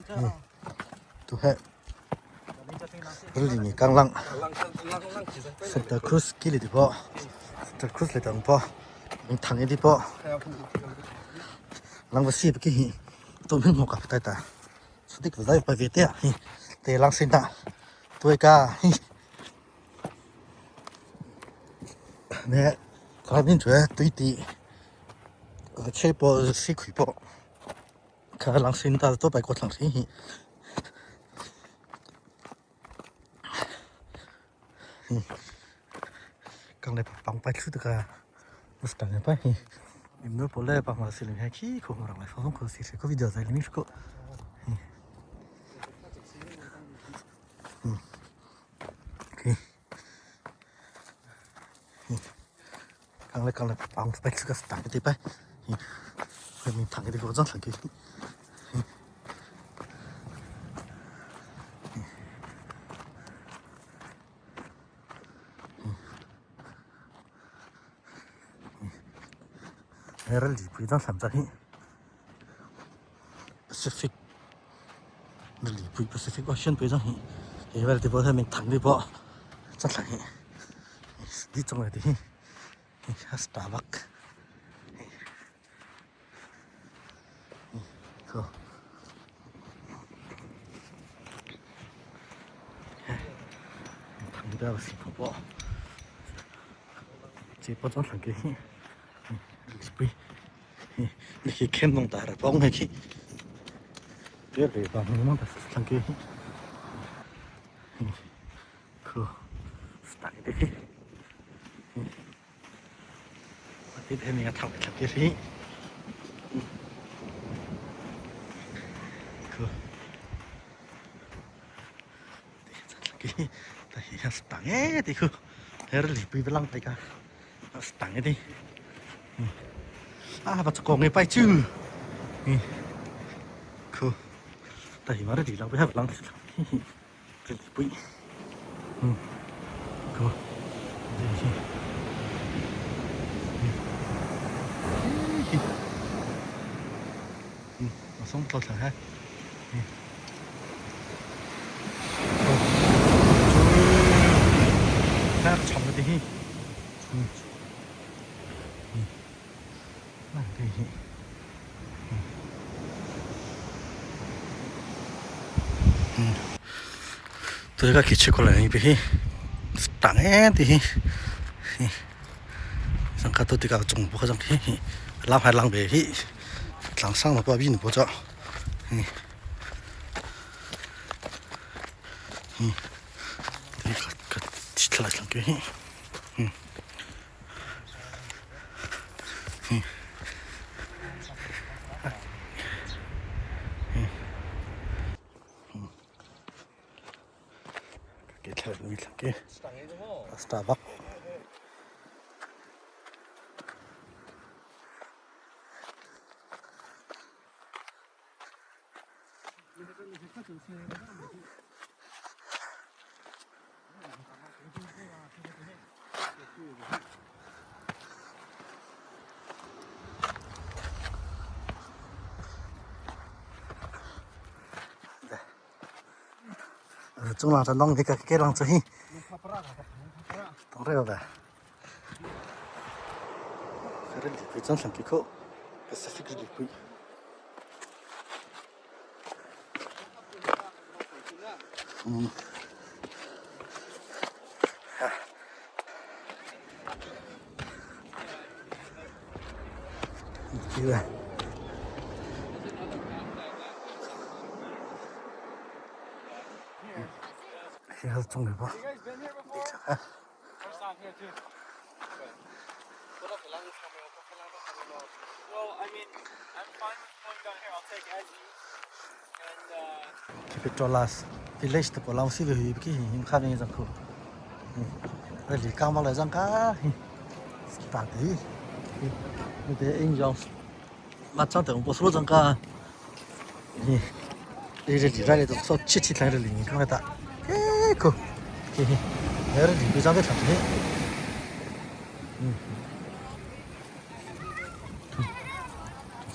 Tu he rili kanglang Santa Cruz kili ti po Santa Cruz le tang po mình thang đi po lang va si ki hi tu mình mo ka tai ta sudik va dai pa ve te hi te lang sin ta tuai ka hi ne ka min chue tui ti che po si khui po Kha lang sin ta to pai ko thlang si hi. Kang le pang pai thlu ka mustang pa hi. Im no pole pa ma siling ha khi ko rang lai phong ko si ko video zai mi ko. Okay. Kang le kang le pang pai thlu ka stang te pai. Hi mi thang te ko jang thlang ki. Ral li pui jang thlam cha hi. Pacific Rili pui Pacific Ocean pui jang hi. Hi vel te bo min thang li bo cha thlang hi. Di chong le ti hi. Hi Starbucks. Ko. Thang da si ko bo. Che po jang thlang ki hi. Rili pui. Hi khem nong ta ra pong he khi. Te re ba nong ta thlang ki hi. Ko. Stang te hi. Ti te mi a thang thlang ki hi. Ko. Ti ta hi stang e ti khu. Her li pui belang tai ka. Stang e ti. À, và có người bay chứ. Khu. Ta hi mà đi lang bây lang. Cái pui. Khu. Sống tốt là ha. Ha, chồng cái gì? Tôi cái chỉ có lại bị tặng ấy thì sang cái tôi thì cái trồng bộ sang cái làm hai làm về hi làm sang là bao nhiêu bộ cho thì cái chỉ là sang cái Cái thằng cái Starbucks. Chung lang nong thì cái cái lang chu hi tong reo da rel di pui chan thlang ki kho Pacific rili pui Ti hi chung le ba Capitolas village te po lang si ve hi ki him kha ni jang khu li kang ma la jang ka ta ti ni te ing jong ma chang te po so jang ka ni li li ra le to so chi chi thang li ni kang ta e ko ki hi ne ri bi jang de thang ni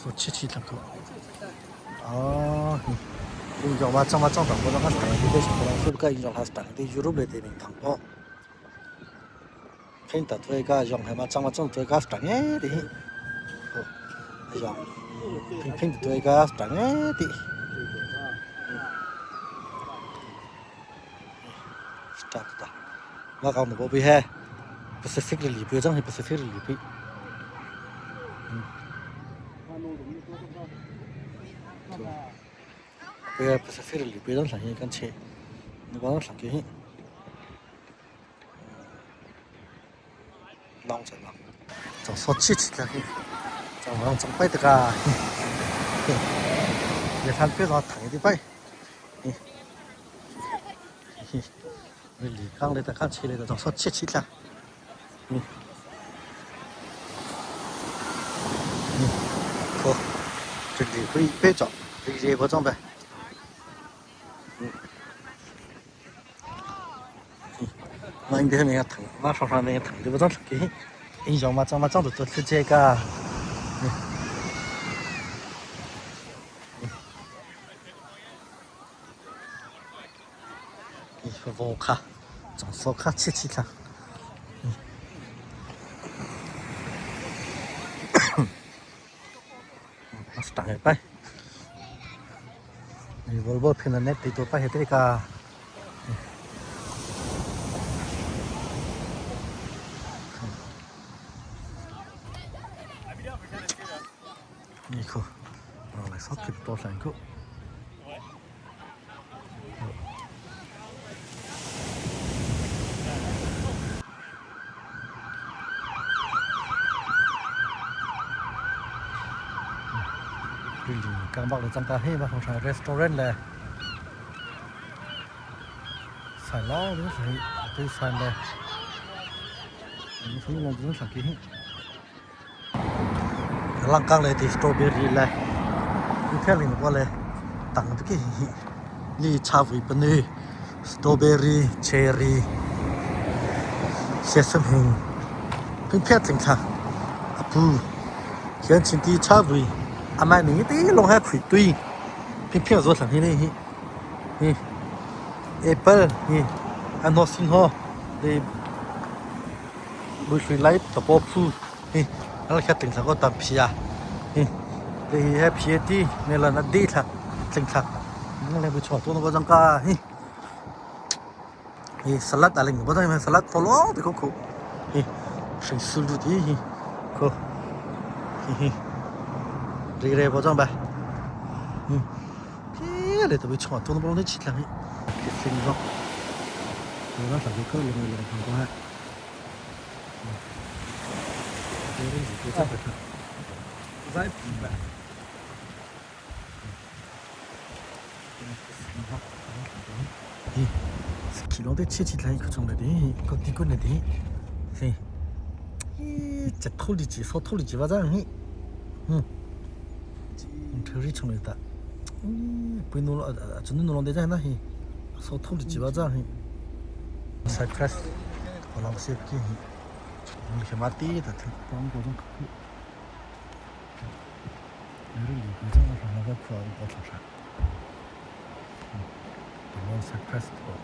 so chi chi thang ko à. Inn ma chang ma chang tang bo ka tang ti te ko sul ka inn has tang ti Europe le te ning thang po phin ta thoi ka yong he ma chang ma chang thoi ka tang e ti yong phin phin thoi ka tang e ti start ta ma ka mo bi he Pacific ri pi chang hi Pacific ri pi. Pacific ri pi dang hi kan che ni ba thlang ki hi long chan ma chang so chi chi hi chang long chang pai ta ka le than pe zo thang ti pai hi li kang le ta kang chi le ta chang so chi chi tla. 可，这里可以拍照，这个热装呗。我应该没有疼，我上上没有疼，这不装给，英雄嘛装嘛装的都是这个。我卡，装烧卡切切卡。 Tang pai. Volvo phina net ti to pa hete ka. Ni ko. Lại sót kịp to sang ko. Càng bọc được trong ta hết mà không phải restaurant là xài lo đúng phải tôi xài là những thứ ngon cũng phải cái lăng căng này thì strawberry là cái theo mình qua là tặng cái li cha vị bên này strawberry cherry sesame hình cái theo tình thằng apu hiện chính thì cha vị à mà mình tí long hai khủy tuy phiên phiên rồi thằng này hi apple hi anh nó xin ho để bùi suy lấy tập bộ phu hi nó là tình thằng có tập phi à hi để hi phi đi nên là nó đi thằng tình thằng nó lại bùi chọn tôi nó có răng ca hi hi salad à linh có răng salad follow thì cũng khổ hi sinh su đi hi khổ hi hi 这个包装呗，嗯，别的都被吃完，多不拢得吃了，给生了，我那上去搞弄弄看看，嗯，这个是多少块钱？在平板。咦，去老得吃起来可重了的，可低过了的，嘿，咦，这土里几说土里几巴掌嘿，嗯，特别冲了的。不弄了，真的弄了得在那嘿，说土里几巴掌嘿。Cypress, walang safety hi. Ang mati ta thang ko jong khu. Nரு li ko jong la ga khu ko tha sha. Long Cypress ko.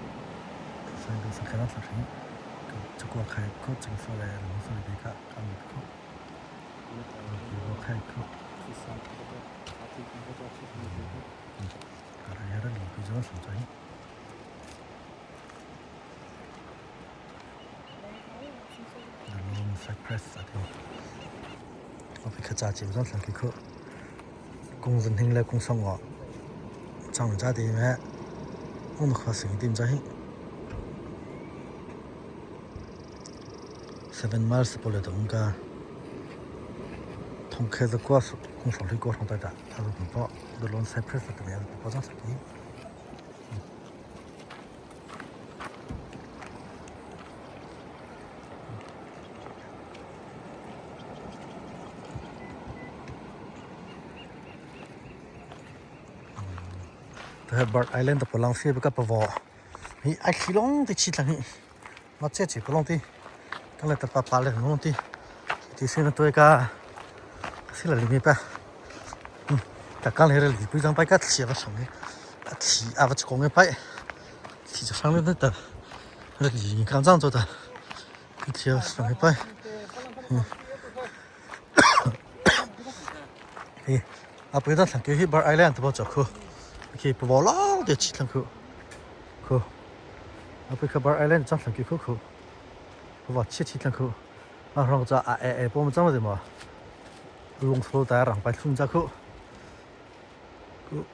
Sa do sa khana tha shi. Ko ko khai ko ching so le lo so le ka ka mi ko. Ko khai ko. Ara yara li ko jong sa jai. Long Cypress 啊，我被客家基本上上去口，工人听来工商我，张家的咩，我们可生点在 Seven miles 不来动个，同开始过工商的过程大家，他是不报，都 Long Cypress 的样子不报上手机。Bird Island 的不浪费不个不跑，你爱去拢得去了你，我这这不拢的，刚来的爸爸来拢的，第三个多一个，谁来里面办？嗯，他刚来了里边上摆个写个什么？ A thi a va chong i paih. Thi cu hrang le ta ri kan cang cho ta. Thi a hrang i paih. Hi a pui da thlang hi Bar Island te bo cho khu. Khi pu bo long te chi thlang khu. Khu. A pui kha Bar Island chang thlang ki khu khu. Pu bo chi chi thlang khu. A rong cha a e e pom chang de mo. Lung thlo ta rang pai thlum cha khu. Khu.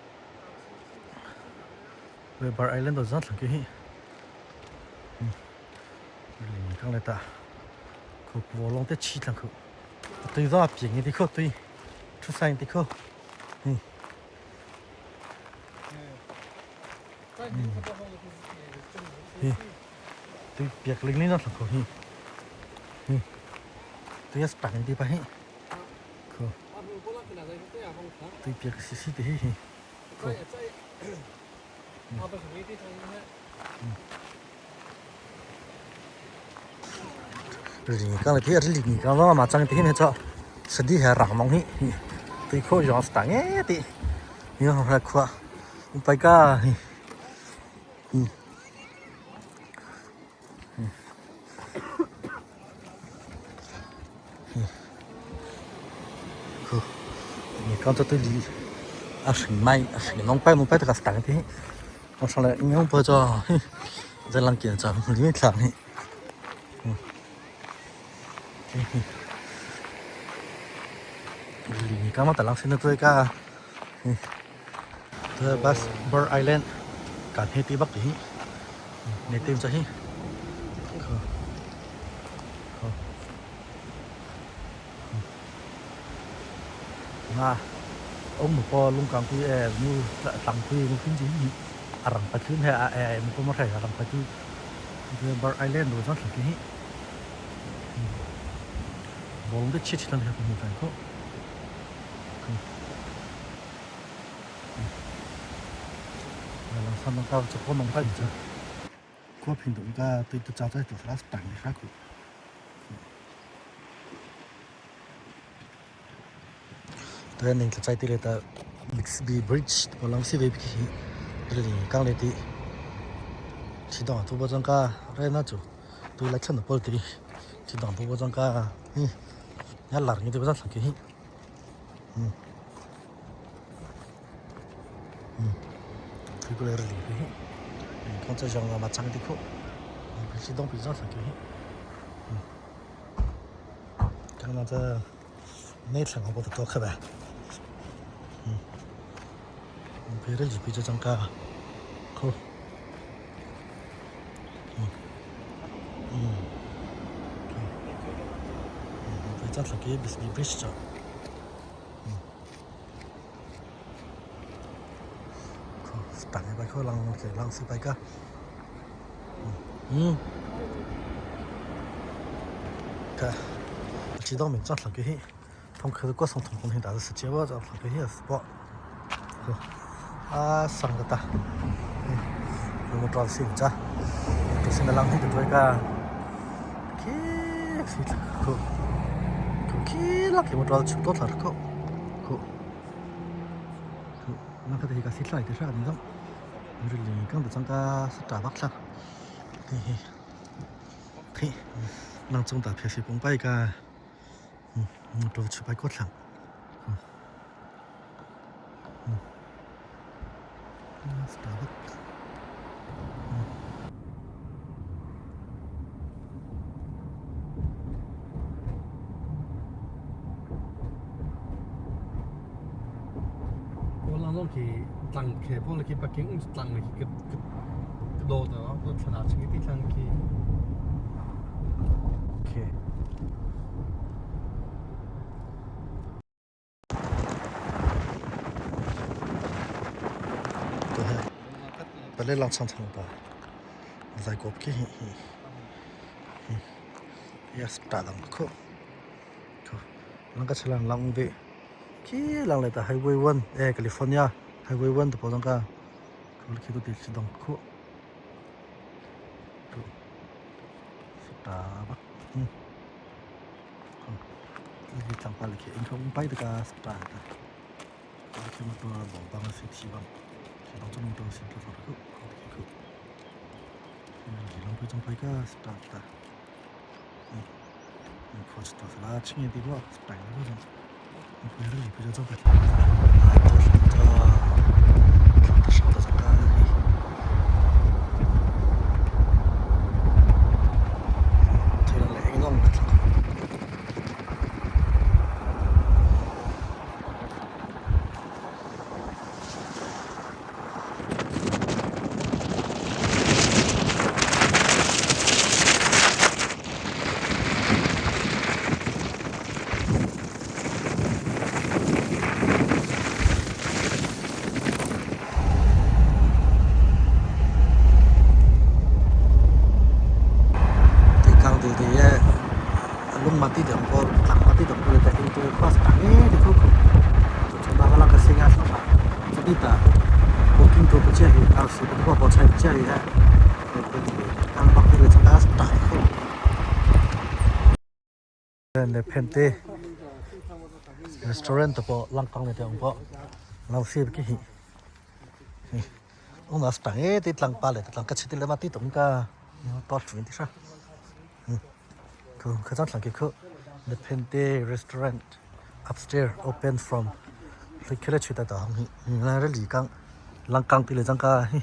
Bar Island do zan thlang ki hi. Ling kang le ta. Khu pu bo long te chi thlang khu. Tui zo piang ti kho tui. Thu sai ti kho. Hi. Tui piak ling ling na thlang kho hi. Hi. Tui as tang ti pa hi. Kho. Tui piak si si ti hi hi. Kho. Ri ka le ri ka ma ma chang ti hin cho sadi ha rang mong hi tui kho jong sta nge ti ni ho ra khwa pai ka hi khu ni ka cho tui li a hring mai a hring nong pai nong pai ta ka stang ti 我上来你用不着，在啷检查，你看你，嗯，你刚刚在啷现在这个，嗯，这 bus Bird Island，赶黑地北的，你对着去，好，那ông một po lung kang kui e nu tlang kui nu pin ji a rang pathum he a e mu ko mo thai a rang pathu Bird Island do zan thlang ki hi bolong te chi chi tlang he mu kai ko lang san nang ka chu ko nong pai chu ko phin dong ka tui tu cha chai tu ras tang ni kha ku Tôi nên là chạy tới là Bixby Bridge 我啷是未必去，这里刚来的，去当土包装家来那做，都来看到包的，去当土包装家，嗯，你哪儿你都不知道去，嗯，嗯，推过来这里去，刚才上我嘛长的苦，去当比较上去，嗯，刚刚这那层我不得多去呗。 배를 입히자 잠깐. 코. 응. 응. 그 비스비 브리시죠. 응. 그 땅에 봐 그 lang lang si pai ka. 응. 그 지도 mình chắc là cái thông khứ có xong thông công hiện tại là chế bao giờ là cái hiện sport à sang cái ta một trò xin cha tôi xin là làm hết được cái cái xí cô cái là cái một trò chụp tốt là cô cô nó có thể cái xí lại thì sao thì giống rồi liền căng được trong cái trả bắt sao thì thì năng中大平时崩败个嗯都去摆过场嗯嗯 Starbucks 我啷种去当去，帮你去北京，当去个个路的，我拿穿个地上去。 OK 对，本来浪长长吧，在过不去，yes 大浪口，啷个吃浪浪的，去浪来到 Highway One，哎，California Highway One 的包装个，可能去到电视档口，大吧，嗯，你长把你去，应该五百的个大的，你去么多老帮个身体吧。Phente restaurant te pawh langkang te ang pawh lo sir ki hi ung nas tang e ti tlang pa le tlang ka chiti le ma ti tung ka to thun ti sha khu kha chang tlang ki khu the Phente restaurant upstairs open from khele chita ta hong hi la re li kang langkang ti le chang ka hi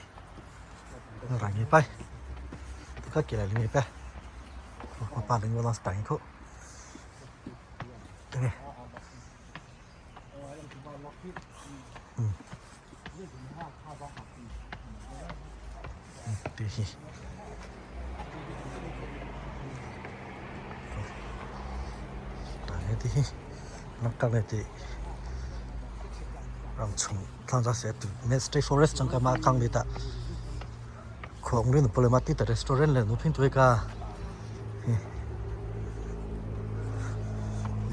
ra ngi pai tu ka ki la li ngi pa pa ling wa tang khu 对。嗯。对。State Forest chang ka ma kang li ta khong rin pole ma ti ta restaurant le nu phing tui ka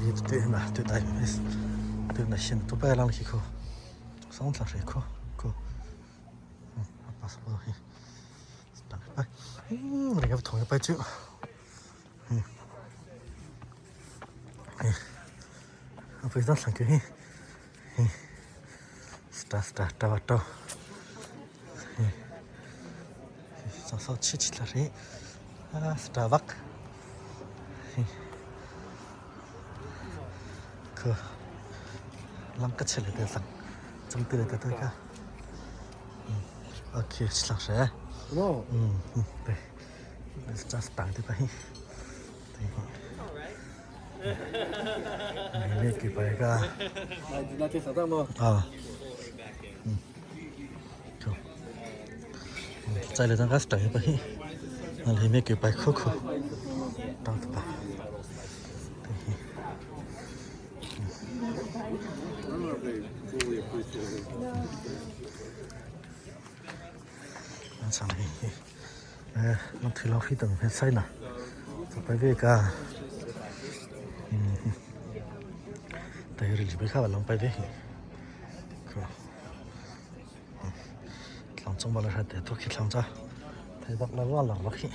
li tu na tu dai tu na shin tu pa lang khi kho song tla re kho ko pa sa hi ta pa re ga thong pa chu a phi ta thlang ke hi sta sta ta wa to so so chi chi la re Starbucks คือลังก็เฉลยแต่สังจำเตือนแต่ตัวก็โอเคฉลาดเลยอืม对จะสตางค์ที่ไปนี่กี่ไปก็อ่าใจเลยตั้งก็สตางค์ไปนั่นเลยไม่กี่ไปคุกตั้งต่อ nó thì lo phi tầng phải xây nè phải về cả tại rồi chỉ biết khá là lòng phải về lòng trong bao là để tôi khi lòng ra thấy bắt là lo lòng khi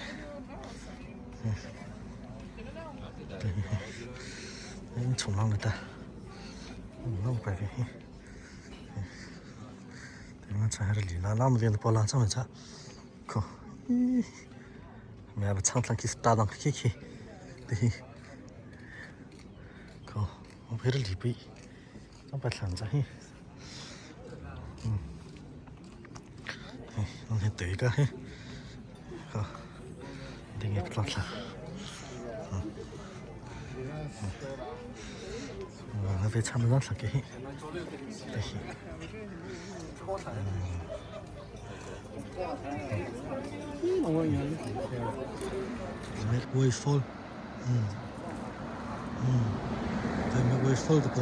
chúng lòng người ta lòng phải về nó chả là lì là làm việc bỏ làm sao mà chả có mẹ bà chăng thằng kia ta đang kia kia thì có ông phải lì bị trong bài làm ra hi nó hiện tự cái hi có đi nghe lọt là nó về chăm nó là cái hi Waterfall. Waterfall 的个，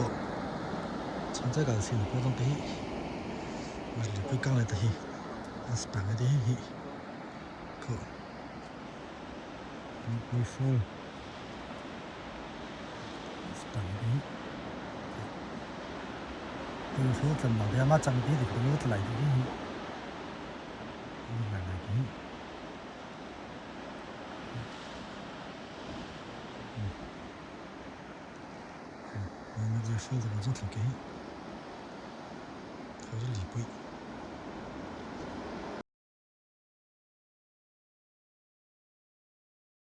从这个是波动的，我是不讲了的，那是半个的，可 Waterfall 是半个的，Waterfall 怎么的嘛？长的的，可能我来的，来来的。